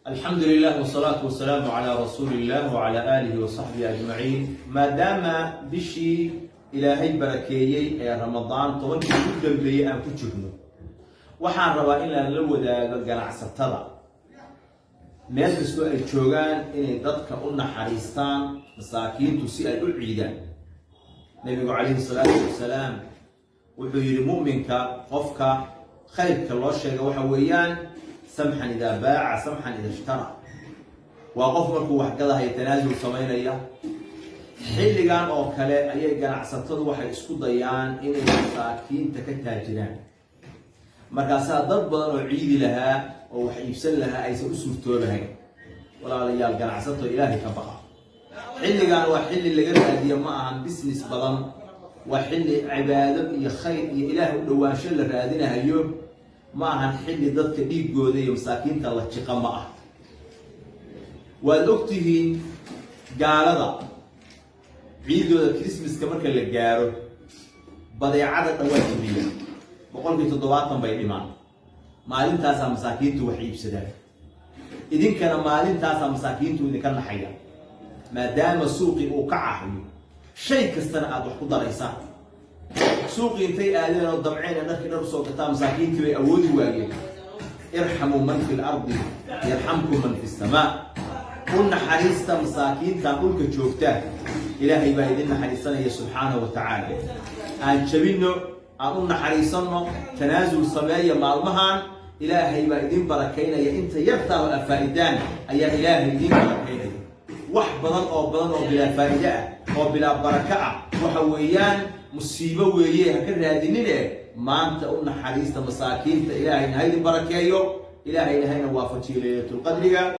Alxamdu lilah wsalaatu wasalaamu calaa rasuuli illah wacala aalihi wa saxbihi ajmaciin. Maadaama bishii Ilaahay barakeeyey ee Ramadaan 10kii ugu dambeeyey aan ku jirno, waxaan rabaa inaan la wadaago ganacsatada meel kastoo ay joogaan inay dadka u naxariistaan, masaakiintu, si ay u ciidaan. Nabigu calayhi salaatu wasalaam wuxuu yidhi: mu'minka qofka khayrka loo sheega waxa weeyaan samxan idaa baaca, samxan ida ishtara. Waa qof markuu waxgadahayo tanaasul samaynaya. Xilligan oo kale ayay ganacsatadu waxay isku dayaan inay masaakiinta ka taajiraan. Markaasaa dad badan oo ciidi lahaa oo wax iibsan lahaa aysan u suurtoobahayn. Walaalayaal, ganacsato, Ilaahay ka baqa. Xilligan waa xilli laga raadiyo, ma ahan business badan, waa xilli cibaado iyo khayr iyo Ilaah u dhowaansho la raadinahayo. Ma ahan xilli dadka dhiigooda iyo masaakiinta la jiqa, ma ah. Waad ogtihiin gaalada ciidooda Christmaska marka la gaaro, badeecada dhan waa jibiya, 70% bay dhimaan. Maalintaasaa masaakiintu wax iibsadaan. Idinkana maalintaasaa masaakiintu idinka naxaya, maadaama suuqii uu ka cahayo, shay kastana aada wax ku daraysaan. Suuqii intay aadeen oo damceen ee dharkii dhar usoo gataa, masaakiintii bay awoodi waayeen. Irxamuu man fi lardi yarxamkum man fi samaa. U naxariista masaakiintan dhulka joogta, Ilaahay baa idin naxariisanaya subxaanahu wa tacaala. Aan jabinno, aan u naxariisanno, tanaasul sameeya maalmahan. Ilaahay baa idin barakaynaya. Inta yartaa oo faa-idaan ayaa Ilaahay idin barakaynaya. Wax badan oo badan oo bilaa faa'iide ah oo bilaa baraka ah waxa weeyaan musiibo weeye, ha ka raadinine. Maanta u naxariista masaakiinta. Ilaahayna ha idin barakeeyo, Ilaahayna hayna waafajiyo Laylatulqadriga.